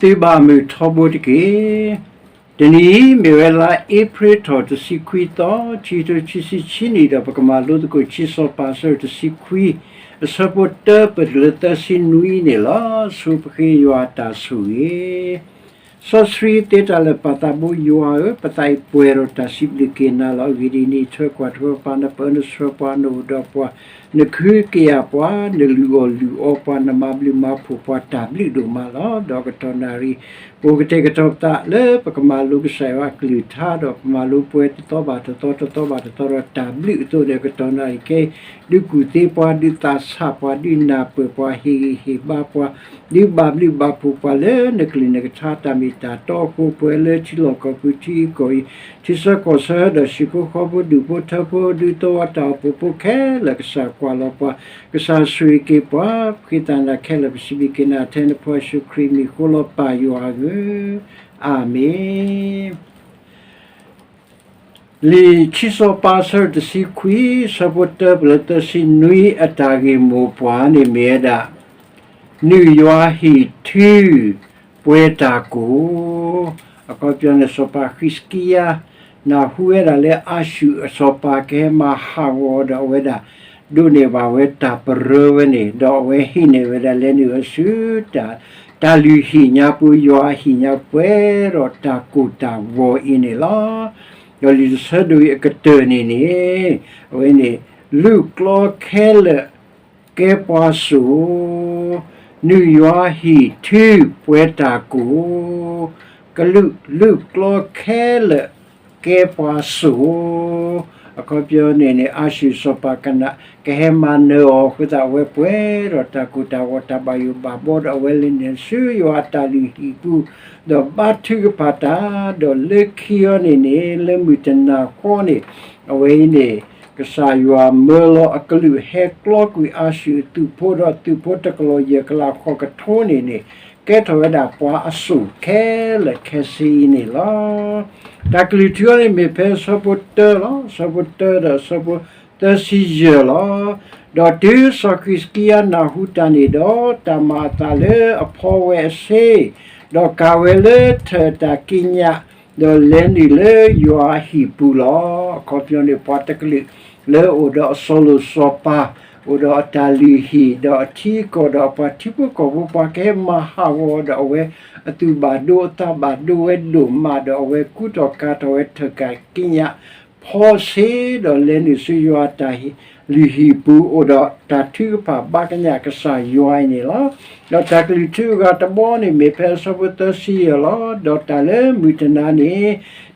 သုဘၣ်မုာ်ထီဘိတက့ၢ်. တနံၤအံၤမ့ၢ်ဝဲလါအ့ဖြ့ၣ်ထီၣ်တဆံခွံသီ, ခံကထိခံဆံခံနံၣ်, ဒီးပကမၤလိသကိးခံစီၤပၤအဆၢတဆံခွံ, အဆၢဖိတၢပတုၤလၢသၢဆံနွံန့ၣ်လီၤ. ဆိပဃ့ယွၤအတၢ်ဆိၣ်ဂ့ၤ စီဆှံသ့တၢ်လၢာ်ပၢ်သးဘိယွၤဧၢ, ပသးအံၤပှဲၤဒီးတၢ်စံးဘျုးက့ၤနၤလီၤ. အဂ့ၢ်ဒ်အံၤ, နအံးထွဲကွၢ်ထွဲပှၤ, နပၢနဆှၢပှၤ, နအိၣ်ဒီးပှၤ, နကဟုကယာ်ပှၤ, နလုၢ်အီၣ်လုၢ်အီပှၤ, နမၤဘျုးမၤဖှိၣ်ပှၤ, တၢ်ဘျုးဒိၣ်မးလီၤ. ဒီးကတီၢ်နၣ်ရံၣ် ပအိၣ်ကတဲာ်ကတီၤပသးလၢပကမၤလိကစၢ်ယွၤအကလုၢ်ကထါ, ဒီးပမၤလိပှဲၤတသီဘၣ်တသီ, တသီဘၣ်တသီဒီးတၢ်ဘျုးအသိးန့ၣ်, ကတီၢ်နၣ်ရံၣ်ခဲအံၤ ဒုးကူၣ်သ့ပှၤ, ဒုးသးဆးပှၤ, ဒုးနၢ်ပၢၢ်ပှၤ, ဟ့ၣ်ဂံၢ်ဟ့ၣ်ဘါပှၤ, ဒုးဘၣ်ဘျုးဘၣ်ဖှိၣ်ပှၤလၢနကလုၢ်နကထါတၢ်မ့ၢ်တၢ်တီအဃိ, ပှဲၤလၢထံလီၢ်ကီၢ်ပူၤ ထံကီၢ်အံၤ, ထံဆၢကီၢ်ဆၢ, ဒီးဟံၣ်ဖိဃီဖိ, ဒူၣ်ဖိထၢဖိ, ဒူသဝီတၢ်အိၣ်ဖှိၣ်ဖိခဲလၢာ်, ကစၢ်ကွၢ်လီၤပှၤ, ကစၢ်ဆိၣ်ဂ့ၤက့ၤပှၤ, ဃ့သးနၤခဲလၢာ်, ပစံးဘျုးက့ၤနၤထဲနဖိယ့ၣ်ၡူးခရံာ်မံၤအဃိလီၤ, ပၢ်ယွၤဧၢ, အၤမ့ၣ်. လံာ်ခံစီၤပၤအဆၢတဆံခွံ, ဆၢဖိတၢပလၢသၢဆံနွံအတၢ်ဂ့ၢ်မိၢ်ပှၢ်န့ၣ်မ့ၢ်ဝဲဒၣ် နုာ်ယွၤဟံၣ်ထု ပှဲၤတၢ်ကိၢ်. အခီပညီန့ၣ် စီၤပၤဃံးစကံယၤ နၢ်ဟူဝဲဒၣ်လၢအၤၡူၢ်အစီၤပၤကဟဲမၤဟးဂီၤဒီးအဝဲဒၣ် ဒိးန့ၢ်ဘၣ်ဝဲတၢ်ပရၢဝဲန့ၣ်, ဒီးအဝဲဟံးန့ၢ်ဝဲဒၣ်လဲၤနုာ်အီၤဆူ တၢ်လုၢ်ဟံၣ်ညါပူၤ, ယွၤအဟံၣ်ညါပှဲၤဒီးတၢ်ကိၢ်တၢ်ဂီၤအံၤန့ၣ်လီၤ. ဒီးလံာ်တဆၢဒိၣ်အံၤအကတၢၢ်န့ၣ်န့ၣ်, အဝဲန့ၣ် လုၢ်ကျီခဲလၢာ် ကဲပှၤစိာ်, နုာ်ယွၤဟံၣ်ထု ပှဲၤတၢ်ကိၢ်, ကလုာ်လုၢ်ကျီခဲလၢာ် ကဲပှၤစိာ်. အခီပညီန့ၣ်န့ၣ် အၤၡူၢ်စီၤပၤကနၣ် ကဟဲမၤနၢၤအီၤအဃိသတး အဝဲပှဲၤဒီးတၢ်ကိၢ်တၢ်ဂီၤ တၢ်ဘၣ်ယိၣ်ဘၣ်ဘီ ဒီးအဝဲလဲၤနုာ်ဆူယွၤအတၢ်လုၢ်ဟံၣ်ပူၤ, ဒီးဘါထုကဖၣ်တၢ်, ဒီးလၢခံအီၤန့ၣ်န့ၣ် လၢမုၢ်တနၤဃီန့ၣ်, အဝဲအံၤန့ၣ် ကစၢ်ယွၤမၢလီၤအကလုၢ်ဟဲကျီကွံာ်အၤၡူၢ်အသုးဖိဒီးအသုးဖိတကလီၢ်ယဲၢ်ကလးဃိးကထိန့ၣ်န့ၣ်, ကဲထီၣ်ဝဲဒၣ်ပှၤအစိာ်ခဲလၢာ်ခဲဆ့အံၤန့ၣ်လီၤ. တၢ်ကလုၢ်ထူအီၤန့ၣ်မ့ၢ်ဖဲအဆၢဖိတၢလီၤ. အဆၢဖိတၢဒီးအဆၢဖိသၢဆံယဲၢ်လီၤ. ဒီးတုၤစီၤဃံးစကံယၤနၢ်ဟူတၢ်န့ၣ်ဒီး, တၢ်မၤအသးလၢအဖီဝဲအဆ့, ဒီးကၤဝဲလၢထၢၣ်အတၢ်ကံးညာ်, ဒီးလဲၤနုာ်လၢယွၤအဟံၣ်ပူၤလီၤ. အခီပညီန့ၣ် ပှၤတကလုာ်လၢအအိၣ်ဒီးအစီၤလိၣ်စီၤပၤ, အိၣ်ဒီးအတၢ်လုၢ်ဟံၣ်, ဒီးအထံအကီၢ်, ဒီးအပှၤထံဖိကီၢ်ဖိ ပှၤကဟဲမၤဟးဂီၤဒီးအဝဲ, အသူၣ်ဘၣ်ဒိအသးဘၣ်ဒိဝဲဒိၣ်မး, ဒီးအဝဲကူထီၣ်ကၤထီၣ်ဝဲထၢၣ်ကံးညာ် ဖီဆ့, ဒီးလဲၤနုာ်ဆူယွၤအတၢ်လုၢ်ဟံၣ်ပူၤ, အိၣ်ဒီးတၢ်ထုကဖၣ်ဘါကညးကစၢ်ယွၤအံၤန့ၣ်လီၤ. ဒီးတၢ်ကလုၢ်ထူအဂၤတဘီန့ၣ် မ့ၢ်ဖဲအဆၢဖိသၢဆံယဲၢ်လီၤ. ဒီးတၢ်လၢမုၢ်တနၤန့ၣ်,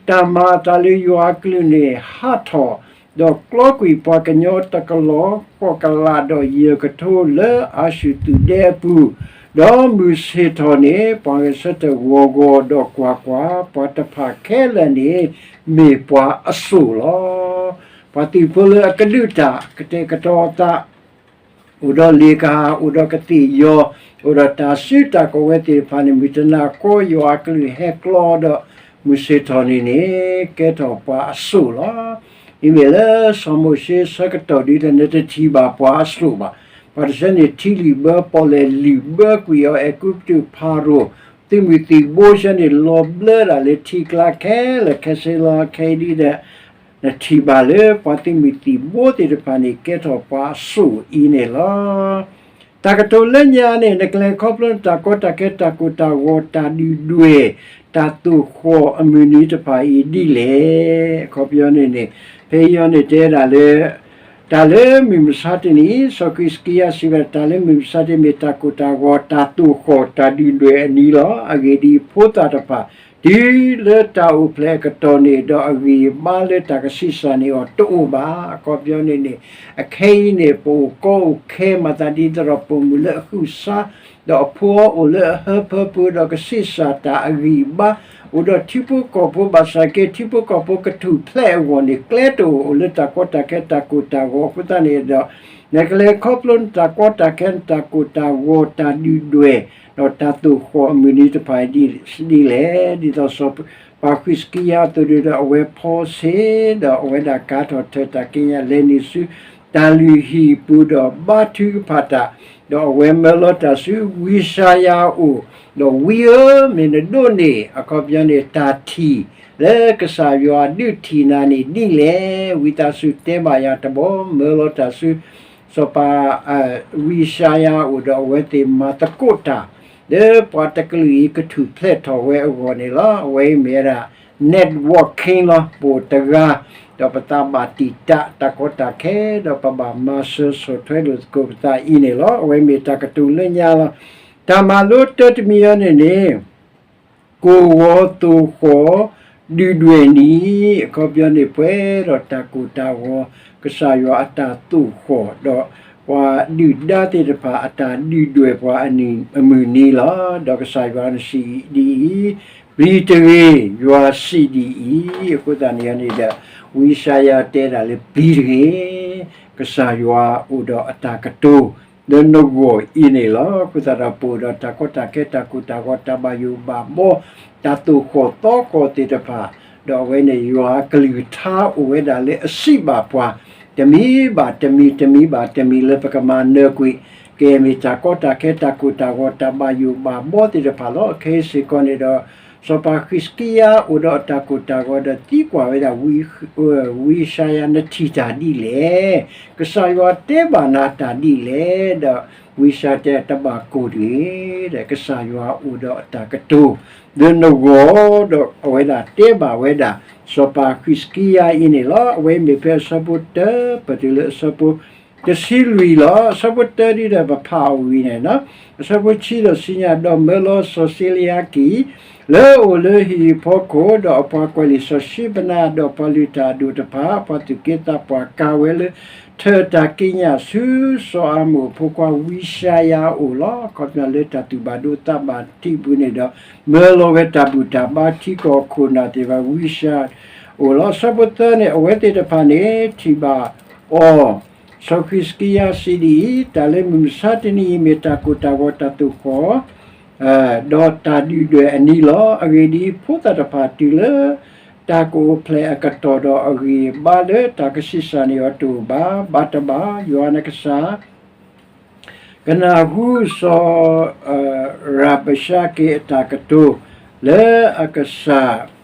တၢ်မၤအသးလၢယွၤအကလုၢ်န့ၣ်ဟးထီၣ်, ဒီးကျီကွံာ်ပှၤကညီတကလီၤဃိးကလးဒီးယဲၢ်ကထိလၢအၤၡူၢ်သုးဒဲအပူၤ, ဒီးမုၢ်ဆ့ၣ်ထီၣ်န့ၣ် ပှၤဂဲၤဆၢထၢၣ်ဂီၤဂီၤ, ဒီးကွၢ်ကွၢ်, ပှၤတဖၣ်ခဲလၢာ်န့ၣ် မ့ၢ်ပှၤအစိာ်လီၤ. ပှၤသုးဖိလၢအကဒုးတၢ်ကတဲာ်ကတီၤအသး, အိၣ်ဒီးလ့ၣ်ကဟၣ်, အိၣ်ဒီးကသ့ၣ်ယီၤ, အိၣ်ဒီးတၢ်စုတၢ်ကဝဲၤသ့ၣ်တဖၣ်န့ၣ် မုၢ်တနၤဃီယွၤအကလုၢ်ဟဲကျီဒီး မုၢ်ဆ့ၣ်ထီၣ်န့ၣ်န့ၣ် ကဲထီၣ်ပှၤအစိာ်လီၤ. အံၤမ့ၢ်လၢစီၤမိၤၡ့ဆၢကတီၢ်ဒ်လဲၣ်, နတထံၣ်ဘၣ်ပှၤအစိာ်ဘၣ်. ပှၤတဆၢန့ၣ်ထံလုၢ်ဘၢပီၣ်လဲၣ်လုၢ်ဘၢကွံာ်အီၤ, အဲၤကူပတူးဖၤရိၤ သုးမုၢ်သံၣ်ဘိဆၢန့ၣ် လီၤဘျၢဒၣ်လၢထံကျါခဲလၢာ်ခဲဆ့လီၤ. ခဲအံၤဒ်ဒီး နထံၣ်ဘၣ်လၢပှၤသုးမုၢ်သံၣ်ဘိသ့ၣ်တဖၣ်န့ၣ် ကဲထီၣ်ပှၤအစိာ်အံၤန့ၣ်လီၤ. တၢ်ကတိၤလၢညါန့ၣ် နကလဲၤခီဖျိနတၢ်ကီတၢ်ခဲ တၢ်ကိၢ်တၢ်ဂီၤ တၢ်ဒုၣ်ဒွဲၣ် တၢ်သိၣ်ဃီၣ်အမုၢ်နံၤတဖၣ်အံၤဒ်လဲၣ်. အခီပညီန့ၣ်န့ၣ် ဖဲအံၤအီၤန့ၣ်တဲဒၣ်လၢ တၢ်လၢမုၢ်မဆါတနံၤ စီၤဃံးစကံယၤစံးဝဲဒၣ် တၢ်လၢမုၢ်မဆါတနံၤမ့ၢ်တၢ်ကိၢ်တၢ်ဂီၤ တၢ်သိၣ်ဃီၣ် တၢ်ဒုၣ်ဒွဲၣ်အနံၤလီၤ. အဂ့ၢ်ဒ်အံၤ, ဖိသၣ်တဖၣ် တုၤလၢတၢ်အိၣ်ဖျဲၣ်အကတီၢ်န့ၣ် ဒီးအဂံၢ်အဘါလၢတၢ်ကဆံးစၢ်န့ၢ်အီၤတအိၣ်ဘၣ်. အခီပညီန့ၣ်န့ၣ် အခဲအံၤန့ၣ် ပအိၣ်ကီအိၣ်ခဲမၤသးဒ်သိးဒီးပိာ်မုၣ်လၢအဟုးအဆါ ဒီးအဖိအိၣ်လၢအဟၢဖၢပူၤ ဒီးကဆံးစၢ်တၢ်အဂံၢ်အဘါ အိၣ်ဒီးထံဖိကီၢ်ဖိ ဘၣ်ဆၣ်က့ ထံဖိကီၢ်ဖိကထူၣ်ဖျဲးအဂီၢ်န့ၣ် ကျဲတအိၣ် အိၣ်လၢတၢ်ကီတၢ်ခဲ တၢ်ကိၢ်တၢ်ဂီၤအဃိသတးန့ၣ်ဒီး နကလဲၤခီဖျိနတၢ်ကီတၢ်ခဲ နတၢ်ကိၢ်တၢ်ဂီၤ တၢ်ဒုၣ်ဒွဲၣ် ဒီးတၢ်သိၣ်ဃီၣ်အမုၢ်နံၤတဖၣ်ဒ်လဲၣ်. ဒ်သိးစီၤ စီၤပၤဃံးစကံယၤအသိးဒီး အဝဲဖီဆ့ၣ် ဒီးအဝဲဒၣ်ကၤထီၣ်ထၢၣ်တၢ်ကံးညာ် လဲၤနုာ်ဆူတၢ်လုၢ်ဟံၣ်ပူၤဒီးဘါထုကဖၣ်တၢ်, ဒီးအဝဲမၢလီၤတၢ်ဆူဝံယၡါယၤအအိၣ်, ဒီးဝံဧၢ, မ့ၢ်နဒိးန့ၢ် အခီပညီန့ၣ် တၢ်ထံၣ်လၢကစၢ်ယွၤဒုးထံၣ်နၤန့ၣ်ဒ်လဲၣ်. ဝံသးစူၤတဲဘၣ်ယၤတဘျီ, မၢလီၤတၢ်ဆူ စီၤပၤ ဝံယၡါယၤအအိၣ်ဒီး အဝဲသ့ၣ်မၤသကိးတၢ် လၢပှၤတကလုာ်အံၤကထူၣ်ဖျဲးထီၣ်ဝဲအဂီၢ်န့ၣ်လီၤ. အဝဲအံၤမ့ၢ်ဝဲဒၣ် networking လီၤ. ပအိၣ်တဂၤ ဒီးပသးဘၣ်တံာ်တာ်တၢ်ကီတၢ်ခဲ ဒီးပဘၣ်မၤစၢၤဆီၣ်ထွဲလိာ်သကိးပသးအံၤန့ၣ်လီၤ. အဝဲမ့ၢ်တၢ်ကတိၤလၢညါလီၤ. တၢ်မၤလိတၢတမံၤအံၤန့ၣ်န့ၣ် ကိၢ်ဂီၤသိၣ်ဃီၣ် ဒုၣ်ဒွဲၣ်နံၤ, အခီပညီန့ၣ် ပှဲၤဒီးတၢ်ကိၢ်တၢ်ဂီၤ ကစၢ်ယွၤအတၢ်သိၣ်ဃီၣ် ဒီးပှၤဒုၣ်ဒါသ့ၣ်တဖၣ်အတၢ်ဒုၣ်ဒွဲၣ်ပှၤအမုၢ်နံၤလီၤ. ဒီးကစၢ်ယွၤစံးဒ်အံၤ, ပျံၤတဂ့ၤ, ယွၤစံးဒ်အံၤ. အဃိသတးန့ၣ်န့ၣ်ဒီး ဝံယၡါယၤတဲဒၣ်လၢပျံၤတဂ့ၤ, ကစၢ်ယွၤအိၣ်ဒီးအတၢ်ကတိၤလၢနဂီၢ်အံၤန့ၣ်လီၤ. အဃိသတးဒီးပအိၣ်ဒီးတၢ်ကီတၢ်ခဲ တၢ်ကိၢ်တၢ်ဂီၤ တၢ်ဘၣ်ယိၣ်ဘၣ်ဘီ တၢ်သိၣ်ဃီၣ်သီဃီၣ်သ့ၣ်တဖၣ်, ဒီးအဝဲန့ၣ်ယွၤအကလုၢ်ကထါအိၣ်ဝဲဒၣ်လၢအစံးဘၣ်ပှၤ, တမံၤဘၣ်တမံၤ တမံၤဘၣ်တမံၤလၢပကမၤနၢၤကွံာ်, ကဲမ့ၢ်တၢ်ကီတၢ်ခဲ တၢ်ကိၢ်တၢ်ဂီၤ တၢ်ဘၣ်ယိၣ်ဘၣ်ဘီသ့ၣ်တဖၣ်လီၤ. ခဲအံၤစ့ၢ်ကီးန့ၣ်ဒီး စီၤပၤဃံးစကံယၤအိၣ်ဒီးအတၢ်ကိၢ်တၢ်ဂီၤဒီးသံကွၢ်ဝဲဒၣ် ဝံယၡါယၤ နထံၣ်တၢ်ဒ်လဲၣ်, ကစၢ်ယွၤတဲဘၣ်နၤတၢ်ဒ်လဲၣ်, ဒီးဝံယၡါယၤတဲ တဘၣ်ကိၢ်တဂ့ၤ, ဒီးကစၢ်ယွၤအိၣ်ဒီးအတၢ်ကတိၤလၢနဂီၢ်, ဒီးအဝဲဒၣ်တဲဘၣ်ဝဲဒၣ် စီၤပၤဃံးစကံယၤအံၤန့ၣ်လီၤ. အဝဲမ့ၢ်ဖဲအဆၢဖိတၢ ပတုၤလၢအဆၢဖိ တဆံလွံၢ်လီၤ. အဆၢဖိတၢဒ်ဒီးပဖးအီၤဝံၤန့ၣ်, အဆၢဖိတဆံဒီးစံးညါ ဒီးမၢလီၤစီၤစ့လယၤကံၢ် လၢအအိၣ်လၢဟံၣ်အဖီခိၣ်, ဒီးအပှၤကွဲးလံာ်စီၤၡံဘနၤ, ဒီးပှၤလုၢ်တၢ်အဒိၣ်တဖၣ်, ပှၤသူၣ်က့သးပှၢ်ကၤဝဲလၢ ထၢၣ်တၢ်ကံးညာ်ဆူ စီၤအၤမိၣ်အဖိခွါဝံယၡါယၤအအိၣ်လီၤ. အခီပညီလၢတၢ်သူၣ်ဘၣ်ဒိသးဘၣ်ထံးအပူၤန့ၣ်ဒီး မၢလီၤဝဲတၢ်ဘူၣ်တၢ်ဘါထံကီၢ်ခိၣ်နၢ်သ့ၣ်တဖၣ် ဝံယၡါယၤအအိၣ်လီၤ. အဆၢဖိသၢန့ၣ် အဝဲသ့ၣ်တဖၣ်န့ၣ် ထံၣ်ဘၣ်အီၤ, စီၤဃံးစကံယၤစံးဒ်အံၤ, တၢ်လၢမုၢ်မဆါတနံၤအံၤ မ့ၢ်တၢ်ကိၢ်တၢ်ဂီၤ တၢ်သိၣ်ဃီၣ် ဒီးတၢ်ဒုၣ်ဒွဲၣ်အနံၤလီၤ. အဂ့ၢ်ဒ်အံၤ, ဖိသၣ်တဖၣ်တုၤလၢတၢ်ကအိၣ်ဖျဲၣ်အကတီၢ်ဒီး အဂံၢ်အဘါလၢတၢ်ကဆံးစၢ်န့ၢ်အီၤတအိၣ်ဘၣ်. ဘၣ်တဘၣ် ယွၤနကစၢ် ကနၢ်ဟူစီၤရၣ်ဘၡါက့အတၢ်ကတိၤ လၢအကစၢ်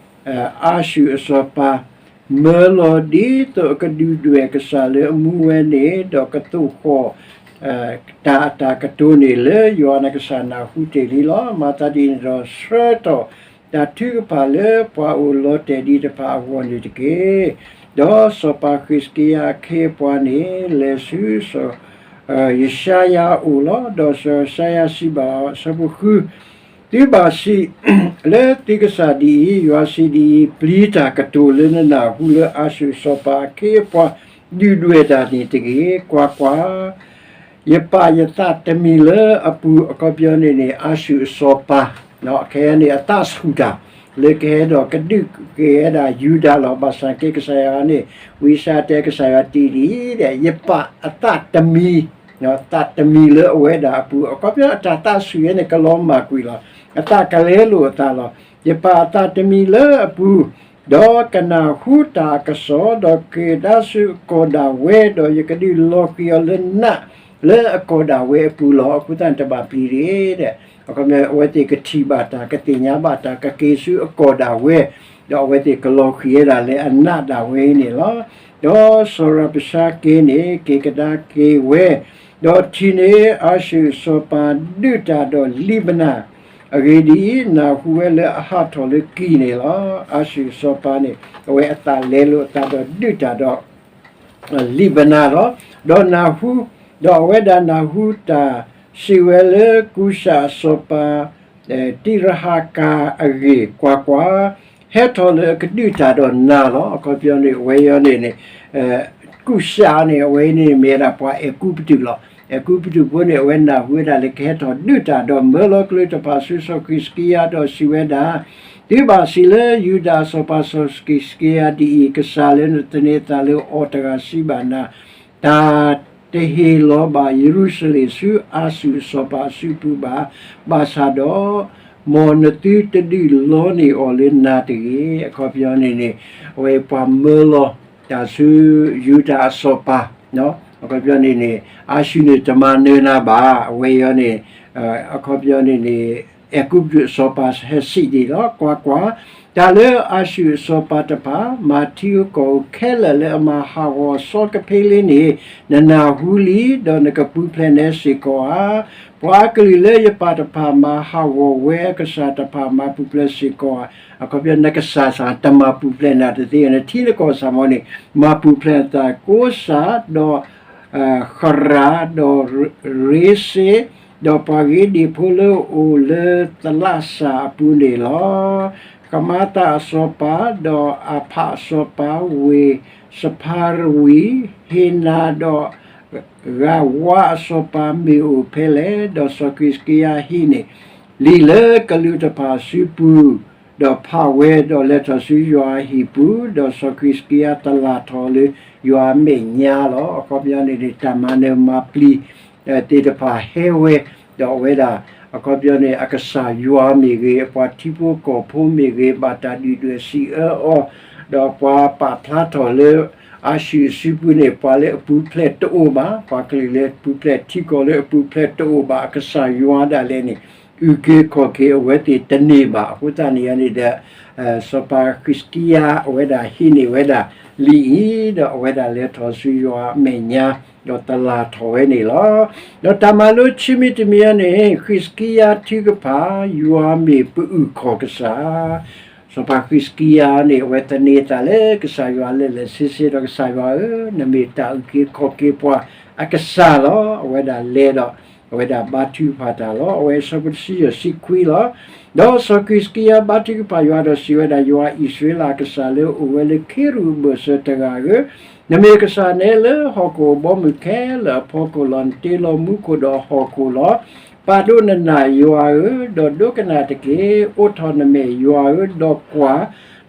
အၤၡူၣ်အစီၤပၤ မၢလီၤဒ်သိးအကဒုၣ်ဒွဲၣ်ကစၢ်လၢအမူဝဲန့ၣ်, ဒီးကသိၣ်ဃီၣ်တၢ်အတၢ်ကတိၤန့ၣ် လၢယွၤနကစၢ်နၢ်ဟူတ့ၢ်လံလီၤ. မၤသးဒ်န့ၣ်ဒီး ဆှၢထီၣ်တၢ်ထုကဖၣ်လၢပှၤအိၣ်လီၤတဲာ်ဒံးတဖၣ်အဂီၢ်န့ၣ်တက့ၢ်. ဒီးစီၤပၤဃံးစကံယၤအခ့အပှၤန့ၣ် လဲၤဆူစီၤ ယၡါယၤအအိၣ်လီၤ. ဒီးစီၤယၡါယၤစံးဘၣ်အီၤ, အဆၢဖိဃု, သုဘၣ်စံးလၢသုကစၢ်ဒ်အံၤ, ယွၤစံးဒ်အံၤ, ပျံၤတၢ်ကတိၤလၢနနၢ်ဟူလၢအၤၡူၣ်စီၤပၤအခ့အပှၤ ဒုၣ်ဒွဲၣ်တၢ်န့ၣ်တဂ့ၤ. ကွၢ်ကွၢ်, ယပာ်ယသးတမံၤလၢအပူၤ, အခီပညီန့ၣ်န့ၣ် အၤၡူၣ်အစီၤပၤ ခဲအံၤန့ၣ် အသးဆူၣ်တၢ် လၢကဟဲဒီးကဒုးက့ၤဝဲဒၣ်ယူဒၤလီၤ. ဘၣ်ဆၣ်က့ ကစၢ်ယွၤန့ၣ် ဝံယၡါယၤတဲ ကစၢ်ယွၤတ့ၢ်ဒ်အံၤ, ယပာ်အသးတမံၤ, သးတမံၤလၢအဝဲဒၣ်အပူၤ, အခီပညီအတၢ်သးဆူၣ်ဝဲန့ၣ် ကလီၤမၢ်ကွံာ်လီၤ. အသးကလဲလိာ်အသးလီၤ. ယပာ်အသးတမံၤလၢအပူၤ, ဒီးကနၢ်ဟူတၢ်အကစီၣ်, ဒီးက့ၤကဒါဆူအကီၢ်ဒၣ်ဝဲ, ဒီးယကဒုးလီၤဃံၤအီၤလၢနးလၢအကီၢ်ဒၣ်ဝဲအပူၤလီၤ. အဃိသတးန့ၣ် တဘၣ်ပျံၤတဂ့ၤ. အခီပညီ အဝဲသ့ၣ်ကထံၣ်ဘၣ်တၢ်, ကသ့ၣ်ညါဘၣ်တၢ်, ကက့ၤဆူအကီၢ်ဒၣ်ဝဲ, ဒီးအဝဲသ့ၣ်ကလီၤဃံၤဝဲဒၣ်လၢအနးဒၣ်ဝဲအံၤန့ၣ်လီၤ. ဒီးစီၤရၣ်ဘၡါက့န့ၣ် က့ၤကဒါက့ၤဝဲ, ဒီးထံၣ်န့ၢ် အၤၡူၣ်စီၤပၤဒုးတၢ်ဒီးလံာ်ဘနၤ, အဂ့ၢ်ဒ်အံၤ, နၢ်ဟူဝဲလၢအဟးထီၣ်လၢကံၢ်န့ၣ်လီၤ. အၤၡူၣ်စီၤပၤန့ၣ် အဝဲအသးလဲလိာ်အသးဒီးဒုးတၢ်ဒီး လံာ်ဘနၤလီၤ. ဒီးနၢ်ဟူ, ဒီးအဝဲဒၣ်နၢ်ဟူတၢ်စံးဝဲလၢကူၡ်အစီၤပၤ တံရဟကၤအဂ့ၢ်, ကွၢ်ကွၢ်, ဟဲထီၣ်လၢအကဒုးတၢ်ဒီးနၤလီၤ. အခီပညီန့ၣ် အဝဲအံၤန့ၣ်န့ၣ် ကူၡ်န့ၣ် အဝဲအံၤန့ၣ်မ့ၢ်ဝဲဒၣ်ပှၤအဲၤကူပတူးလီၤ. အဲၤကူပတူးဖိန့ၣ် အဝဲနၢ်ဟူဝဲဒၣ်လၢကဟဲထီၣ်ဒုးတၢ်ဒီးမၢလီၤကျိၤတဖၣ်ဆူစီၤဃံးစကံယၤဒီးစံးဝဲဒၣ်, သုဘၣ်စံးလၢယူဒၤအစီၤပၤစီၤဃံးစကံယၤဒ်အံၤ, ကစၢ်လၢနသန့ၤအသးလၢအီၤတဂၤစံးဘၣ်နၤ, တၢ်တဟ့ၣ်လီၤဘၣ်ယရူၤၡလ့ၣ်ဆူအၤၡူၣ်အစီၤပၤအစုပူၤဘၣ်. ဘၣ်ဆၣ်ဒီး မ်နသုတဒုးလီန့ၢ်အီၤလၢနၤတဂ့ၤ. အခီပညီန့ၣ်န့ၣ် အဝဲပှၤမၢလီၤတၢ်ဆူယူဒၤအစီၤပၤ, အခီပညီန့ၣ်န့ၣ် အၤၡူၢ်န့ၣ်တမၤနၢၤနၤဘၣ်. အဝဲအံၤန့ၣ် အခီပညီန့ၣ်န့ၣ် အဲၤကူပတူးအစီၤပၤဟဲစံးဒ်အံၤလီၤ. ကွၢ်ကွၢ်, တၢ်လၢအၤၡူၢ်အစီၤပၤတဖၣ် မၤထံကီၢ်ခဲလၢာ်လၢအမၤဟးဂီၤအစီကဖ့လံန့ၣ် နနၢ်ဟူလံ, ဒီးနကပူၤဖျဲးနဲစ့ၢ်ကီးဧါ. ပှၤအကလုာ်လၢယပၢ်တဖၣ်မၤဟးဂီၤဝဲအကစၢ်တဖၣ် မၤပူၤဖျဲးစ့ၢ်ကီးဧါ. အခီပညီ နကစၢ်စ့ၢ်တမၤပူၤဖျဲးနၤတသ့, နထံနကီၢ်စ့ၢ်မ့ၢ်န့ၣ် မၤပူၤဖျဲးနသးကိးစၢ်, ဒီး ဃရၢ်, ဒီးရ့စ့, ဒီးပှၤဂ့ၤဒ့ၣ်ဖိလၢအအိၣ်လၢသလးစၢ်အပူၤန့ၣ်လီၤ. ဃမၤသးအစီၤပၤ, ဒီးအၤဖးအစီၤပၤ, ဝ့ၢ်စဖၤရဝံၣ်, ဟ့ၣ်နၤ, ဒီး ဂၤဝါအစီၤပၤမ့ၢ်အိၣ်ဖဲလဲၣ်. ဒီးစီၤဃံးစကံယၤဟံးန့ၢ် လံာ်လၢကလူးတဖၣ်အစုပူၤ, ဒီးဖးဝဲ, ဒီးလဲၤထီၣ်ဆူယွၤအဟံၣ်ပူၤ, ဒီးစီၤဃံးစကံယၤတလၢ်ထီၣ်လၢယွၤအမဲာ်ညါလီၤ. အခီပညီန့ၣ်န့ၣ် တၢ်မၤနၢၤမၤပျံၤ သ့ၣ်တဖၣ်ဟဲဝဲ, ဒီးအဝဲဒၣ် အခီပညီန့ၣ် အကစၢ်ယွၤမ့ၢ်ဂ့ၤ, ပှၤထံဖိကီၢ်ဖိမ့ၢ်ဂ့ၤ, ဘၣ်တၢ်ဒုၣ်ဒွဲၣ်စံးအၢအီၤ, ဒီးပှၤပာ်ဖျါထီၣ်လၢအၤၡူၢ်အစုပူၤန့ၣ် ပှၤလၢအပူၤဖျဲးတအိၣ်ဘၣ်, ပှၤကလုာ်လၢပူၤဖျဲးထံကီၢ်လၢအပူၤဖျဲးတအိၣ်ဘၣ်, အကစၢ်ယွၤဒၣ်လဲာ်န့ၣ် အုၣ်က့ၤခီၣ်က့ၤအဝဲသ့ၣ်တန့ၢ်ဘၣ်. အဃိသတးန့ၣ်န့ၣ်ဒီး စီၤပၤဃံးစကံယၤ အဝဲဒၣ်ဟံးန့ၢ်ဝဲဒၣ်လံာ်အံၤ, ဒီးအဝဲဒၣ်လဲၤထီၣ်ဆူယွၤအမဲာ်ညါ, ဒီးတလၢ်ထီၣ်ဝဲန့ၣ်လီၤ. ဒီးတၢ်မၤလိခံမံၤတမံၤအံၤန့ၣ် ဃံးစကံယၤထုကဖၣ် ယွၤမ့ၢ်ပအုၣ်ခီၣ်ကစၢ် စီၤပၤဃံးစကံယၤန့ၣ် အဝဲသန့ၤအသးလၢကစၢ်ယွၤလၢာ်လၢာ်ဆ့ဆ့ဒီး ကစၢ်ယွၤဧၢ, နမ့ၢ်တၢ်အုၣ်က့ၤခီၣ်က့ၤပှၤအကစၢ်လီၤ. အဝဲဒၣ်လဲၤဒီး အဝဲဒၣ်ဘါထုကဖၣ်တၢ်လီၤ. အဝဲအဆၢဖိတဆံယဲၢ်ဆံခွံလီၤ. ဒီးစီၤဃံးစကံယၤဘါထုကဖၣ်ယွၤဒီးစံးဝဲဒၣ်, ယွၤအံၣ်စရ့လးအကစၢ်လၢအအိၣ်ဝဲလၢခ့ရူၣ်အဘၢၣ်စၢၤတဂၤဧၢ, နမ့ၢ်ကစၢ်နဲလၢဟီၣ်ခိၣ်အဘီအမုၢ်ခဲလၢာ်အဖီခိၣ်လီၤ. နတ့လီၤမူခိၣ်ဒီးဟီၣ်ခိၣ်လီၤ. ပာ်ဒိၣ်နနၢ်ယွၤဧၢ, ဒီးဒိကနၣ်တက့ၢ်. အိးထီၣ်နမဲာ်ယွၤဧၢ, ဒီးကွၢ်,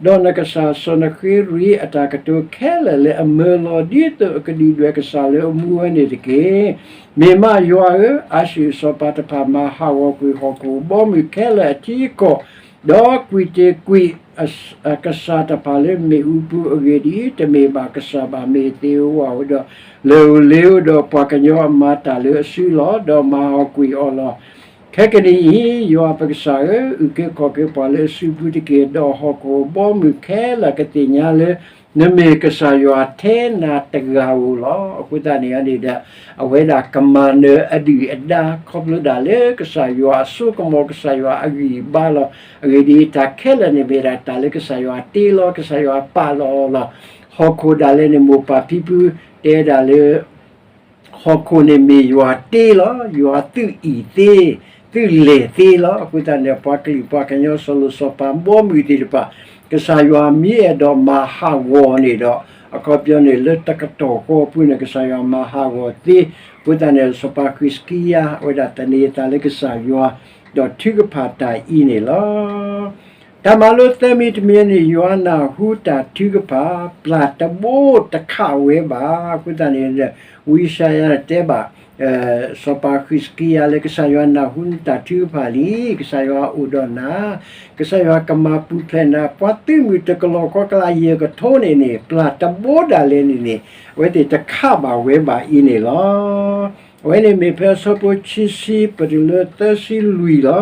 ဒီးနကစၢ်စီၤနဃ့ရံအတၢ်ကတိၤခဲလၢာ်လၢအမၢလီၤ ဒ်သိးအကဒုၣ်ဒွဲၣ်ကစၢ်လၢအမူဝဲန့ၣ်တက့ၢ်. မ့ၢ်မးယွၤဧၢ, အၤၡူၢ်အစီၤပၤတဖၣ်မၤဟးဂီၤကွံာ်ဟီၣ်ခိၣ်အဘီအမုၢ်ခဲလၢာ်အထံအကီၢ်, ဒီးကွံာ်တ့ၢ်ကွံာ် ကစၢ်တဖၣ်လၢမ့ၣ်အူပူၤအဂ့ၢ်ဒ်အံၤ, တမ့ၢ်ဘၣ်ကစၢ်ဘၣ်, မ့ၢ်သ့ၣ်ဧိၤဝၣ်ဧိၤဒီး လၢၢ်ဧိၤလ့ဧိၤဒီးပှၤကညီအမၤတၢ်လၢအစုလီၤ. ဒီးမၤဟးဂီၤကွံာ်အီၤလီၤ. ခဲကနံၣ်အံၤ, ယွၤပကစၢ်ဧၢ, အုၣ်က့ၤခီၣ်က့ၤပှၤလၢအစုပူၤတက့ၢ်. ဒီးဟီၣ်ခိၣ်အဘီအမုၢ်ခဲလၢာ်ကသ့ၣ်ညါလၢ နမ့ၢ်ကစၢ်ယွၤထဲနၤတဂၤဧိၤလီၤ. အဃိသတးန့ၣ်န့ၣ်ဒီး အဝဲဒၣ်ကမၤနၢၤအဒုၣ်အဒါ ခီဖျိဒၣ်လၢကစၢ်ယွၤအစိကမီၤ ကစၢ်ယွၤအဂံၢ်အဘါလီၤ. အဂ့ၢ်ဒ်အံၤ, တၢ်ခဲလၢာ်န့ၣ်မ့ၢ်ဒၣ်တၢ်လၢကစၢ်ယွၤတ့လီၤ, ကစၢ်ယွၤပာ်လီၤအီၤလီၤ. ဟီၣ်ခိၣ်ဒၣ်လဲာ်န့ၣ် မိၢ်ပၢ်ဖံဖုတဲဒၣ်လၢ ဟီၣ်ခိၣ်န့ၣ်မ့ၢ်ယွၤတ့လီၤ, ယွၤသုးအံၣ်သ့, သုးလဲၤသ့လီၤ. အဃိသတးန့ၣ် ပှၤကလုာ်ပှၤကညီစီၤလိၤစီၤပၤဘီမုၢ်သ့ၣ်တဖၣ် ကစၢ်ယွၤမ့ၢ်အဲၣ်ဒိးမၤဟးဂီၤန့ၣ်ဒီး အခီပညီန့ၣ် လၢတကတီၢ်ဃီအပူၤန့ၣ် ကစၢ်ယွၤမၤဟးဂီၤသ့. အဃိသတးန့ၣ် စီၤပၤဃံးစကံယၤ အဝဲဒၣ်သန့ၤအသးလၢကစၢ်ယွၤ ဒီးထုကဖၣ်တၢ်အံၤန့ၣ်လီၤ. တၢ်မၤလိသၢမံၤတမံၤန့ၣ် ယွၤနၢ်ဟူတၢ်ထုကဖၣ် ပျၢ်တဘိတခးဝဲဘၣ်. အဃိသတးန့ၣ် ဝံယၡါယၤတဲဘၣ် စီၤပၤဃံးစကံယၤလၢ ကစၢ်ယွၤနၢ်ဟူနတၢ်ထုကဖၣ်လံ, ကစၢ်ယွၤအိၣ်ဒီးနၤ, ကစၢ်ယွၤကမၤပူၤဖျဲးနၤ, ပှၤသုးမုၢ်တကလီၤဃီကလးယဲၢ်ကထိန့ၣ်န့ၣ် ပျၢ်တဘိဒၣ်လဲာ်န့ၣ်န့ၣ် အဝဲသ့ၣ်တခးဘၣ်ဝဲဘၣ်အံၤန့ၣ်လီၤ. အဝဲန့ၣ်မ့ၢ်ဖဲအဆၢဖိခံဆံ ပတုၤလၢသၢဆံလွံၢ်လီၤ.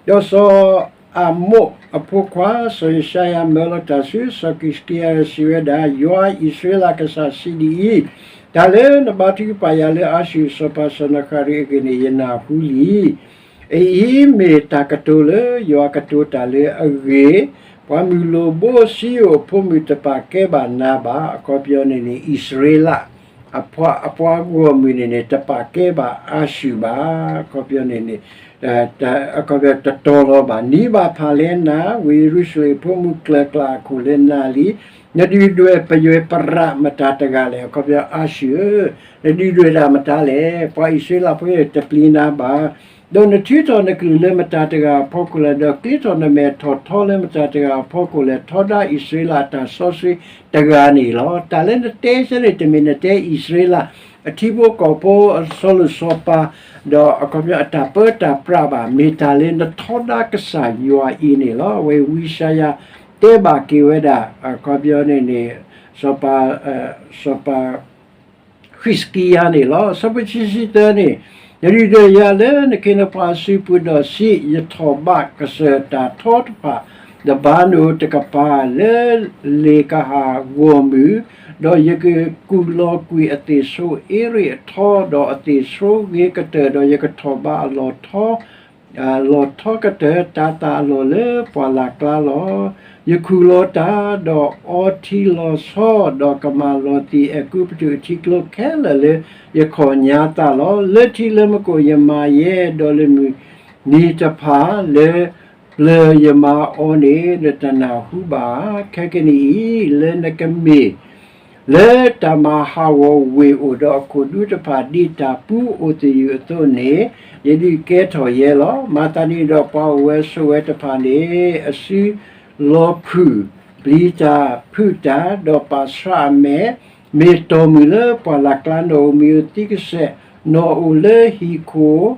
ဒီးစီၤအၤမိၣ်အဖိခွါ စီၤယၡါယၤမၢလီၤတၢ်ဆူ စီၤဃံးစကံယၤ စံးဝဲဒၣ်, ယွၤအံၣ်စရ့လးကစၢ်စံးဒ်အံၤ, တၢ်လၢနဘါထုကဖၣ်ယၤလၢအၤၡူၢ်အစီၤပၤစီၤနဃၤရံအဂ့ၢ်န့ၣ် ယနၢ်ဟူလံ. အအံၤမ့ၢ်တၢ်ကတိၤလၢယွၤကတိၤတၢ်လၢအဂ့ၤ, ပှၤမုၢ်လိၣ်ဘိစံယိၣ်အဖိမုၣ်တပာ်ကဲဘၣ်နၤဘၣ်. အခီပညီန့ၣ်န့ၣ် အံၣ်စရ့လး အပှၤဂီၢ်မုၢ်န့ၣ်န့ၣ် တပာ်ကဲဘၣ်အၤၡူၢ်ဘၣ်. အခီပညီန့ၣ်န့ၣ် အခီပညီတတီၤလီၤဘၣ်. နံၤဘၣ်ဖၣ်လဲနၤ, ဝ့ၢ်ယရူၤၡလ့ၣ်ဖိမုၣ်ကျၢၤကျၢ်အခိၣ်လၢနၤလံ. နဒုၣ်ဒွဲၣ်ပယွဲပရးမတၤတဂၤလဲၣ်. အခီပညီအၤၡူၢ်ဧၢ, နဒုၣ်ဒွဲၣ်တၢ်မတၤလဲၣ်. ပှၤအံၣ်စရ့လးဖိတပျံၤနၤဘၣ်. ဒီးနထုးထီၣ်နကလုၢ်လၢမတၤတဂၤအဖီခိၣ်လဲၣ်, ဒီးကျ့ထီၣ်နမဲာ်ထီၣ်ထီလၢမတၤတဂၤအဖီခိၣ်လဲၣ်, ထီဒါအံၣ်စရ့လးအတၢ်စီဆှံတဂၤန့ၣ်လီၤ. တၢ်လၢနတဲဆၢန့ၣ် တမ့ၢ်နတဲအံၣ်စရ့လး အထံဖိကီၢ်ဖိအစီၤလိၣ်စီၤပၤ, ဒီးအခီပညီအတၢ်ပၢတၢ်ပြးဘၣ်, မ့ၢ်တၢ်လၢနထီဒါကစၢ်ယွၤအံၤန့ၣ်လီၤ. အဝဲဝံယၡါယၤတဲဘၣ်က့ၤဝဲဒၣ် အခီပညီန့ၣ်န့ၣ် စီၤပၤ စီၤပၤ ဟံးစကံယၤန့ၣ်လီၤ. ဆၢဖိခံဆံသၢန့ၣ်, နဒုၣ်ဒီးယၤလၢနခ့နပှၤအစုပူၤဒီးစံး, ယထီၣ်ဘးကစၢၢ်တၢ်ထီတဖၣ် တဘါနိၣ်တကပၤလၢလ့ၣ်ကဟၣ်ဂီၢ်မုၢ်, ဒီးယကကူၣ်လီၤကွံာ်အသ့ၣ်ဆိအ့ရ့ၣ်အထီ, ဒီးအသ့ၣ်ဆိဂ့ၤကတၢၢ်, ဒီးယကထီၣ်ဘးအလီၢ်ထီ အလီၢ်ထီကတၢၢ်တၤသၣ်အလီၢ်လၢပှၢ်လၢ်ကျါလီၤ. ယခူၣ်လီၤတၢ်, ဒီးအီထံလီၤဆီ, ဒီးကမၤလီၤသံးအဲၤကူပတူးအထံကျိခဲလၢာ်လၢယခီၣ်ညါသးလီၤ. လၢထံလၢမူခိၣ်ယမၤယဲ, ဒီးလၢမုၢ်နံၤတဖၣ်လၢပျၢၤယမၤအီၤန့ၣ် နတနၢ်ဟူဘၣ်ဧါ. ခဲကနံၣ်အံၤ လၢနကမ့ၢ် လၢတၢ်မၤဟးဂီၤဝ့ၢ်အိၣ်ဒီးအခိၣ်ဒူတဖၣ် ဒ်တၢ်ပူၤအိၣ်သယုၢ်အသိးန့ၣ် ယဒုးကဲထီၣ်ယဲလီၤ. မၤသးဒ်န့ၣ်ဒီး ပှၤအိၣ်ဝဲဆိးဝဲတဖၣ်န့ၣ် အစုလီၤဖုၣ် ပျံၤတၢ်ဖုးတၢ် ဒီးပာ်ဆှးအမဲာ်, မ့ၢ်တီၢ်မုၢ်လၢပှၢ်လၢ်ကျါ နီၣ်ဧိၤမံၤဧိၤသံကစဲး, နီၣ်ဧိၤလၢဟံၣ်ခိၣ်,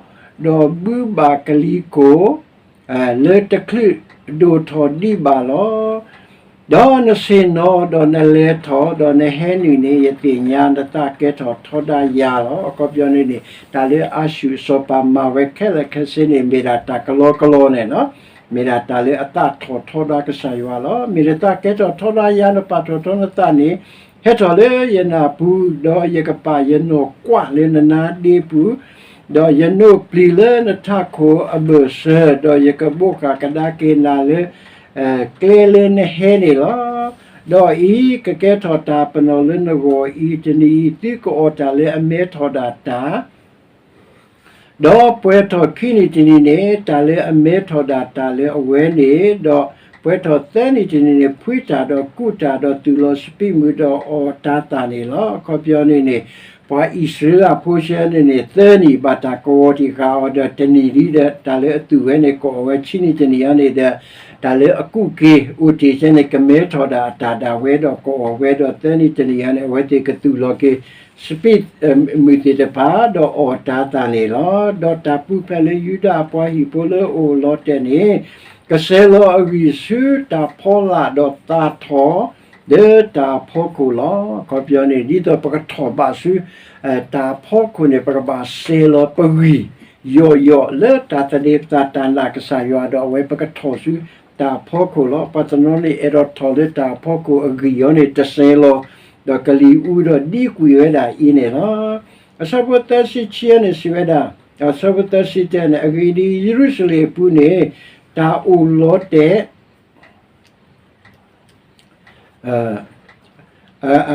ဒီးဘုဘၣ်ကလံၤကိၣ် လၢတချုးဒိၣ်ထီၣ်ဒံးဘၣ်လီၤ. ဒီးနဆ့ၣ်နီၤ ဒီးနလဲၤထီၣ် ဒီးနဟဲနုာ်န့ၣ် ယသ့ၣ်ညါနသးကဲထီၣ်ထီဒါယၤလီၤ. အခီပညီန့ၣ်န့ၣ် တၢ်လၢအၤၡူၣ်အစီၤပၤမၤဝဲခဲလၢာ်ခဲဆ့န့ၣ် မ့ၢ်ဒၣ်တၢ်ကလီကလီန့ၣ်လီၤ. မ့ၢ်ဒၣ်တၢ်လၢအသးထီၣ်ထီဒါကစၢ်ယွၤလီၤ. မ့ၢ်နသးကဲထီၣ်ထီဒါယၤ နပာ်ထီၣ်ထီနသးန့ၣ် ဟဲထီၣ်လၢယနၢ်ပူၤ, ဒီးယကပာ်ယနီၣ်ကွၢ်လၢနနါဒ့ပူၤ, ဒီးယနိးပျံၤလၢနထးခိၣ်အဘၢၣ်စၢၤ, ဒီးယကဘိးဃာ်ကဒါက့ၤနၤလၢ ကျဲလၢနဟဲန့ၣ်လီၤ. ဒီးအံၤကကဲထီၣ်တၢ်ပနီၣ်လၢနဂီၢ်အံၤ, တနံၤအံၤ သုကအီၣ်တၢ်လၢအမဲထီၣ်ဒၣ်တၢ် ဒီးပှဲၤထီၣ်ခံနံၤတနံၤန့ၣ် တၢ်လၢအမဲထီၣ်ဒၣ်တၢ်လၢအဝဲန့ၣ်, ဒီးပှဲၤထီၣ်သၢနံၤတနံၤန့ၣ် ဖှံတၢ်ဒီးကူးတၢ်ဒီးသူၣ်လီၤစပံးမုၢ်ဒီးအီၣ်တၤသၣ်န့ၣ်လီၤ. အခီပညီန့ၣ်န့ၣ် ပှၤအံၣ်စရ့လးဖိဆဲန့ၣ်န့ၣ် သၢနံၣ်ဘၣ်တၢ်ကဝီၤတံၢ်ဃာ်အီၤဒီး တနံၣ်ဒ်ဒီး တၢ်လၢအသူၣ်ဝဲန့ၣ် ကအီၣ်ဝဲဆံနံၤတနံၤအံၤန့ၣ်ဒီး တၢ်လၢအကူးက့ၤအိၣ်တ့ၢ်ဆဲန့ၣ် ကမဲထီၣ်ဒၣ်အတၢ်ဒၣ်ဝဲဒီးကအီၣ်ဝဲဒီးသၢနံၤတနံၤအံၤန့ၣ် အဝဲသ့ၣ်ကသူၣ်လီၤက့ၤ စပံးမုၢ်သ့ၣ်တဖၣ် ဒီးအီၣ်တၤသၣ်န့ၣ်လီၤ. ဒီးတၢ်ပူၤဖျဲးလၢယူဒၤအပှၤဟံၣ်ဖိလၢအအိၣ်လီၤတဲာ်န့ၣ် ကစဲးလီၤအဂံၢ်ဆူတၢ်ဖီလာ်ဒီးသၣ်ထီၣ် လၢတၢ်ဖီခိၣ်လီၤ. အခီပညီန့ၣ် ဒ်သိးပကထီၣ်ဘးဆူ တၢ်ဖီခိၣ်န့ၣ် ပကဘၣ်စဲးလီၤပဂံၢ် ယိာ်ယိာ်လၢတၢ်သန့ၤပသးတၢ်နာ်ကစၢ်ယွၤဒီး အဝဲပကထီၣ်ဆူတၢ်ဖီခိၣ်လီၤ. ပှၤတနီၤန့ၣ် အဲၣ်ဒိးထီၣ်လၢတၢ်ဖီခိၣ်အဂံၢ်အီၤန့ၣ် တစဲးလီၤ ဒီးကလံၤအူဒီးဒံကွံာ်ဝဲဒၣ်အံၤန့ၣ်လီၤ. အဆၢဖိသၢဆံခံန့ၣ် စံးဝဲဒၣ်, အဆၢဖိသၢဆံတၢန့ၣ် အဂ့ၢ်ဒ်အံၤ, ယရူၤၡလ့ၣ်အပူၤန့ၣ် တၢ်အိၣ်လီၤတဲာ် သၢ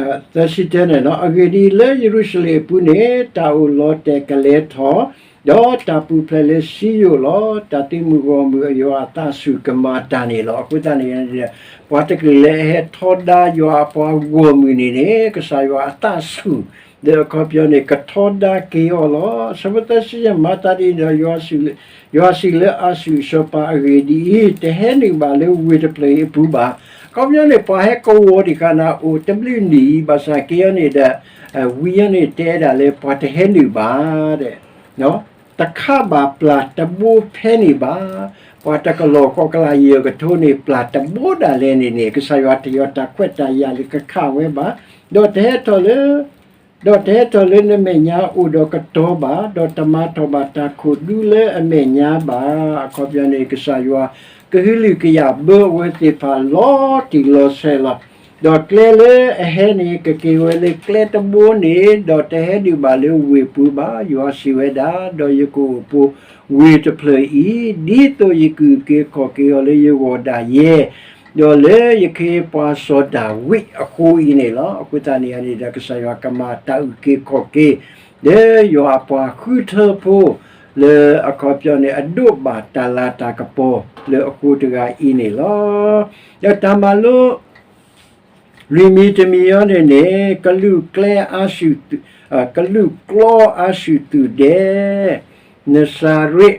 ဆံတၢန့ၣ်လီၤ. အဂ့ၢ်ဒ်အံၤ, လၢယရူၤၡလ့ၣ်အပူၤန့ၣ် တၢ်အိၣ်လီၤတဲာ်ကလဲၤထီၣ်, ဒီးတၢ်ပူၤဖျဲးလၢစံယိၣ်လီၤ. တၢ်သုးမုၢ်ဂီၢ်မုၢ်အယွၤအသးဆူၣ်ကမၤတၢ်န့ၣ်လီၤ. အဃိသတးန့ၣ် ပှၤတကလုာ်လၢအဟဲထီဒါယွၤအပှၤဂီၢ်မုၢ်န့ၣ်န့ၣ် ကစၢ်ယွၤအသးဆူၣ် ဒီးအခီပညီန့ၣ် ကထီဒါက့ၤအီၤလီၤ. အဆၢဖိသၢဆံယဲၢ် မၤသးဒ်န့ၣ်ဒီး ယွၤစံးလၢအၤၡူၣ်အစီၤပၤ အဂ့ၢ်ဒ်အံၤ, တဟဲနုာ်ဘၣ်လၢဝ့ၢ်တဖျၢၣ်အံၤအပူၤဘၣ်. အခီပညီန့ၣ် ပှၤဟဲကဝီၤတံၢ်ဃာ်နၤအိၣ်တဘျုးနံၣ်အံၤ ဘၣ်ဆၣ်က့ၤအီၤန့ၣ်ဒီး ဝံၤအီၤန့ၣ်တဲဒၣ်လၢပှၤတဟဲနုာ်ဘၣ်ဒီး တခးဘၣ်ပျၢ်တဘိဖဲန့ၣ်ဘၣ်. ပှၤတကလီၢ်ဃီကလးယဲၢ်ကထိန့ၣ် ပျၢ်တဘိဒၣ်လဲာ်န့ၣ်န့ၣ် ကစၢ်ယွၤတယီၤတၢ်ခွဲးတၢ်ယာ်လၢကခးဝဲဘၣ်. ဒီးတဟဲထီၣ်လၢ ဒီးတဟဲထီၣ်လၢနမဲာ်ညါအိၣ်ဒီးကတီၤဘၣ်, ဒီးတမၤထီၣ်ဘၣ်တၢ်ခိၣ်ဒူလၢအမဲာ်ညါဘၣ်. အခီပညီန့ၣ် ကစၢ်ယွၤကဟုလုၢ်ကယာ်ဘၢအဝဲသ့ၣ်တဖၣ်လီၤတံၢ်လီၤဆဲးလီၤ. ဒီးကျဲလၢအဟဲန့ၣ် ကက့ၤဝဲလၢကျဲတဘိန့ၣ်, ဒီးတဟဲဒုၣ်ဘၣ်လၢဝ့ၢ်ပူၤဘၣ်. ယွၤစံးဝဲဒၣ်, ဒီးယကအိၣ်ပိာ်ဝ့ၢ်တဖျၢၣ်အံၤ ဒ်သိးယကအုၣ်က့ၤခီၣ်က့ၤအီၤလၢယဂီၢ်ဒၣ်ယဲ ဒီးလၢယခ့ပှၤစီၤဒၤဝံးအဃိအံၤန့ၣ်လီၤ. အဃိသတးန့ၣ်န့ၣ်ဒီး ကစၢ်ယွၤကမၤတၢ်အုၣ်က့ၤခီၣ်က့ၤ လၢယွၤအပှၤဃုထၢဖိ လၢအခီပညီန့ၣ် အဒိးဘၣ်တၢ်လၤတၢ်ကပီၤလၢအဃိတဂၤအံၤန့ၣ်လီၤ. ဒီးတၢ်မၤလိ လွံၢ်မံၤတမံၤအံၤန့ၣ်န့ၣ် ကလူးကျဲအၤၡူၣ်, ကလူးကျီအၤၡူၣ်သုးဒဲး, နစၤရ့း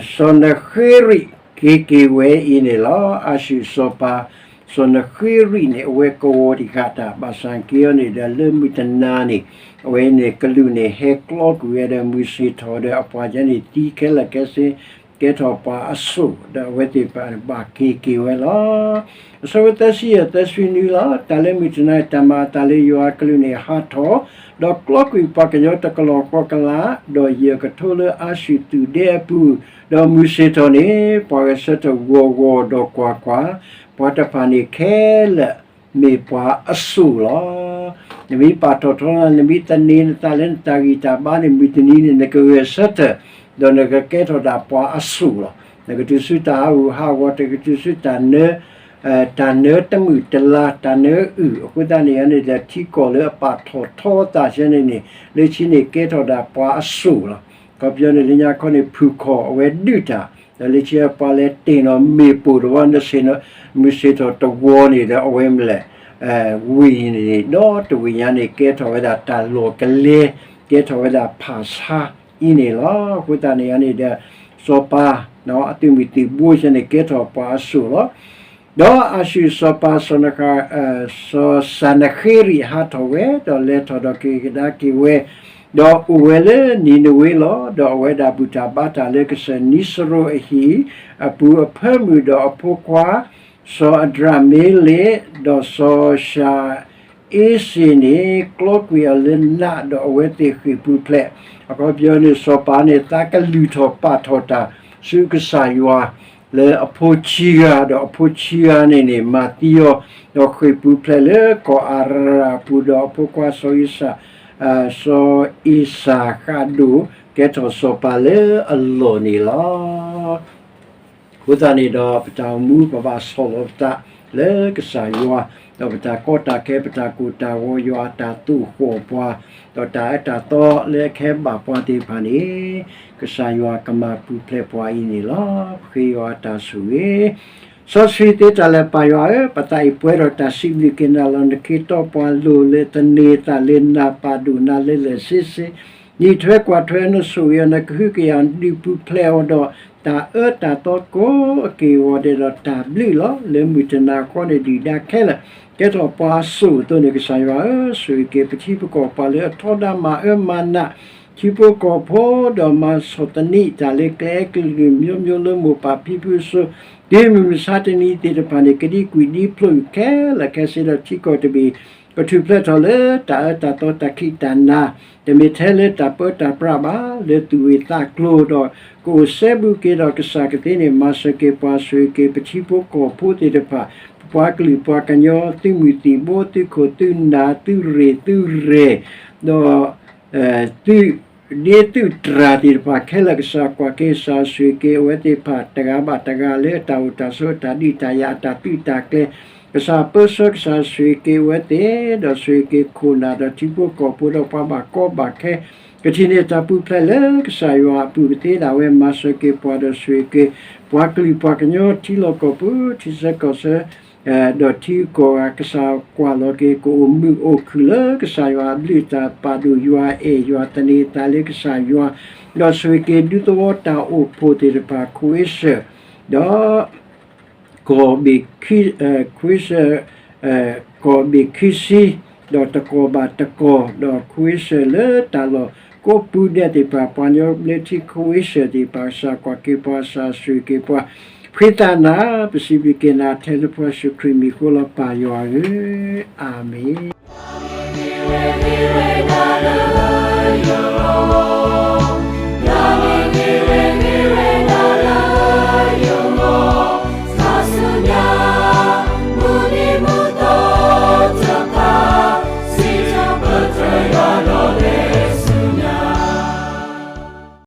စီၤနဃ့ရံးက့ၤက့ၤဝဲအံၤန့ၣ်လီၤ. အၤၡူၣ်စီၤပၤ စီၤနဃ့ရံၣ်န့ၣ် အဝဲကဝီၤတံၢ်ဃာ်တၢ် ဘၣ်ဆၣ်က့ၤအီၤန့ၣ်ဒီး လၢမုၢ်တနၤန့ၣ် အဝဲန့ၣ်ကလူးန့ၣ် ဟဲကျီကွံာ်ဝဲဒီးမုၢ်ဆ့ၣ်ထီၣ်ဒီးအပှၤကညီန့ၣ် သံခဲလၢာ်ခဲဆ့ ကဲထီၣ်ပှၤအစိၣ် ဒီးအဝဲသ့ၣ်တဖၣ်န့ၣ် ဘၣ်က့ၤက့ၤဝဲလီၤ. အဆၢဖိသၢဆံယဲၢ် သၢဆံနွံလီၤ. တၢ်လၢမုၢ်တနၤ တၢ်မၤအသးလၢယွၤအကလူးန့ၣ်ဟးထီၣ်, ဒီးကျီကွံာ်ပှၤကညီတကလီၢ်ဃီကလး, ဒီးယဲၢ်ကထိလၢအၤၡူၢ်သုးဒဲအပူၤ, ဒီးမုၢ်ဆ့ၣ်ထီၣ်န့ၣ် ပှၤဂဲၤဆၢထၢၣ်ဂီၤဂီၤ ဒီးကွၢ်ကွၢ်, ပှၤတဖၣ်န့ၣ်ခဲလၢာ် မ့ၢ်ပှၤအစိၣ်လီၤ. နမ့ၢ်ပာ်ထီၣ်ထီနၤ နမ့ၢ်သန့ၤနသးလၢနတၢ်ဂံၢ်တၢ်ဘါန့ၣ် မုၢ်တနံၤန့ၣ် နကဂဲၤဆၢထၢၣ်, ဒီးနကကဲထီၣ်ဒၣ်ပှၤအစိၣ်လီၤ. နကတုၤဆူတၢ်ဟးဂူာ်ဟးဂီၤ, နကတုၤဆူတၢ်နၢ တၢ်နၢတမုာ်တလၤ, တၢ်နၢအုၣ်, အဃိသတးန့ၣ်န့ၣ်ဒီး ထံကီၢ်လၢအပာ်ထီၣ်ထီအသးဆၢန့ၣ်န့ၣ် လၢခံန့ၣ်ကဲထီၣ်ဒၣ်ပှၤအစိၣ်လီၤ. ခီပညီန့ၣ် လၢညါခီန့ၣ် ဖုၣ်ခီၣ်အဝဲဒုးတၢ်, ဒီးလၢခံပှၤလဲၤတ့ၢ်နီၣ်မ့ၣ်ပိၢ်တဝီ နဆ့ၣ်နီၤ မုၢ်ဆ့ၣ်ထီၣ်တဝီန့ၣ်ဒီး အဝဲမ့ၢ်လဲၣ် ဝံၤန့ၣ် ဒီတဝံၤညါန့ၣ် ကဲထီၣ်ဝဲဒၣ်တၢ်လီၢ်ကလဲ, ကဲထီၣ်ဝဲဒၣ်ဖၣ်ဆါအံၤန့ၣ်လီၤ. အဃိသတးန့ၣ်န့ၣ်ဒီး စီၤပၤ အသုးမုၢ်သံၣ်ဘိဆၢန့ၣ် ကဲထီၣ်ပှၤအစိၣ်လီၤ. ဒီးအၤၡူၢ်စီၤပၤ စီၤစၤနဃ့ရံၣ်ဟးထီၣ်ဝဲ, ဒီးလဲၤထီၣ်ဒီးက့ၤကဒါက့ၤဝဲ, ဒီးအိၣ်ဝဲလၢနံၤနဝ့လီၤ. ဒီးအဝဲဒၣ်ဘူၣ်တၢ်ဘါတၢ်လၢကစၢၢ်နံစရိၤအဟံၣ်အပူၤအဖၢမုၢ်, ဒီးအဖိခွါ စီၤအဒြးမ့လ့း, ဒီးစီၤၡၤအ့စ့ၤန့ၣ် ကျီကွံာ်အီၤလၢနး, ဒီးအဝဲသ့ၣ်ဃ့ၢ်ပူၤဖျဲး, အခီပညီန့ၣ် စီၤပၤန့ၣ် သးကလုၢ်ထီၣ်ပာ်ထီၣ်တၢ်ဆူကစၢ်ယွၤ လၢအဖိဆံဂၤ, ဒီးအဖိဆံဂၤန့ၣ်န့ၣ် မၤသံအီၤ, ဒီးဃ့ၢ်ပူၤဖျဲးလၢကီၢ်အၤရၣ်အပူၤ, ဒီးအဖိခွါစီၤအံၤစၢ် စီၤအံၤစၢ်ဃၣ်ဒိၣ် ကဲထီၣ်စီၤပၤလၢအလီၢ်န့ၣ်လီၤ. အဃိသတးန့ၣ်ဒီး ပတၢ်အိၣ်မူပဘၣ်ဆီၣ်လီၤပသးလၢကစၢ်ယွၤ, ဒီးပတၢ်ကီတၢ်ခဲ ပတၢ်ကိၢ်တၢ်ဂီၤ ယွၤအတၢ်သိၣ်ဃီၣ်ပှၤ, ဒီးတၢ်အၢတၢ်သီလၢအကဲဘၣ်ပှၤသ့ၣ်တဖၣ်န့ၣ် ကစၢ်ယွၤကမၤပူၤဖျဲးပှၤအံၤန့ၣ်လီၤ. ပဃ့ယွၤအတၢ်ဆိၣ်ဂ့ၤ စီဆှံသ့တၢ်လၢာ်ပၢ်ယွၤဧၢ, ပသးအံၤပှဲၤဒီးတၢ်စံးဘျုးက့ၤနၤလီၤ. နက့ၤတီပှၤလိၤလၢသန့ၤသးလၢနၤ ပာ်ဒိၣ်နၤလၢလၢာ်ဆ့ဆ့, နအံးထွဲကွၢ်ထွဲ နဆိၣ်ဂ့ၤအီၤ နကဟုကယာ် နဒုးပူၤဖျဲးအီၤဒီး တၢ်အၢတၢ်သီကိးအက့ၢ်အဂီၤဒဲးဒီးတၢ်ဘျုးလီၤ. လၢမုၢ်တနၤဃီန့ၣ် ဒုၣ်ဒါခဲလၢာ် ကဲထီၣ်ပှၤစိၣ်အသိးန့ၣ် ကစၢ်ယွၤဧၢ, ဆိၣ်ဂ့ၤက့ၤပထံပကီၢ်ပှၤလၢအထီဒါမၤအၢမၤနး ထံဖိကီၢ်ဖိ ဒီးမၤဆီၣ်သနံးတၢ်လၢကျဲကလုာ်မျိုးမျိုးလၢမိၢ်ပၢ်ဖံဖုအစိၤ တုၤမုၢ်မဆါတနံၤသ့ၣ်တဖၣ်န့ၣ် ကဒံကွံာ်ဒံဖျိးခဲလၢာ်ခဲဆ့ဒီးထံကီၢ်တဘ့ၣ် ကထူၣ်ဖျဲးထီၣ်လၢတၢ်အၢတၢ်သီတၢ်ခံးတၢ်နၤ တမ့ၢ်ထဲလၢတၢ်ပၢတၢ်ပြးဘၣ် လၢသူၣ်ဝံၣ်သးကျိၤဒီး ကအိၣ်စဲဘူးက့ၤဒီးကစၢ်ကသ့န့ၣ် မၤစၢၤက့ၤပှၤဆိၣ်ဂ့ၤက့ၤပထံဖိကီၢ်ဖိသ့ၣ်တဖၣ် ပှၤကလုာ်ပှၤကညီ သုးမုၢ်သံၣ်ဘိ သုးခိၣ်သုးနၢ် သုးရ့ၣ်သုးရဲၣ် ဒီး သုးဒ့သုးတြၢ်သ့ၣ်တဖၣ်ခဲလၢာ် ကစၢ်ကွၢ်က့ၤကစၢ်ဆိၣ်ဂ့ၤက့ၤအဝဲသ့ၣ်တဖၣ် တဂၤဘၣ်တဂၤလၢအတၢ်အိၣ်တၢ်ဆိးအတၢ်ဒုးတၢ်ယၤအတၢ်သုးတၢ်ကျဲၤ ကစၢ်ပၢဆှၢကစၢ်ဆိၣ်ဂ့ၤက့ၤအဝဲသ့ၣ် ဒီးဆိၣ်ဂ့ၤက့ၤခိၣ်နၢ်ဒီးထံဖိကီၢ်ဖိဒီးပှၤဘၣ်ကီဘၣ်ခဲ ကထံၣ်န့ၢ်တၢ်ပူၤဖျဲးလၢကစၢ်ယွၤအပူၤကသ့ဒၣ်ဝဲ မၤစၢၤက့ၤပှၤဒီးဆိၣ်ဂ့ၤက့ၤ ပှၤကလုာ်ပှၤကညီထံလီၢ်ကီၢ်ပူၤ ထံဆၢကီၢ်ဆၢ ဒီးထံဂုၤကီၢ်ဂၤ ကစၢ်ကွၢ်လီၤက့ၤ ကအိၣ်မုာ်အိၣ်ခုၣ်လၢကစၢ်ယွၤအဘျုးအတၢ် ပာ်ဒိၣ်ယွၤအဲၣ်ယွၤ သန့ၤသးလၢကစၢ်ယွၤ ဒီးဆိၣ်ဂ့ၤက့ၤဒူသဝီတၢ်အိၣ်ဖှိၣ်သ့ၣ်တဖၣ် ခိၣ်အ့စၢၣ် ဒီး ကီၢ်ဘ့ၣ်ခံ ခွ့စၢၣ် ကီၢ်ဘ့ၣ်ခံဆံ ဒီးတကီၢ်ဘၣ်တကီၢ် ဒီးခွ့စၢၣ်လၢတၢ်လီၢ်ကိးပူၤဒဲးသ့ၣ်တဖၣ် ပှၤကညီဘျၢထံခွ့စၢၣ်သ့ၣ်တဖၣ် ကစၢ်ကွၢ်က့ၤပှၤ ကစၢ်ဆိၣ်ဂ့ၤက့ၤပှၤ ဃ့သးနၤ ပစံးဘျုးက့ၤနၤထဲလၢပှၤယ့ၣ်ၡူးခရံာ်မံၤဃိလီၤ ပၢ်ယွၤဧၢ, အၤမ့ၣ်.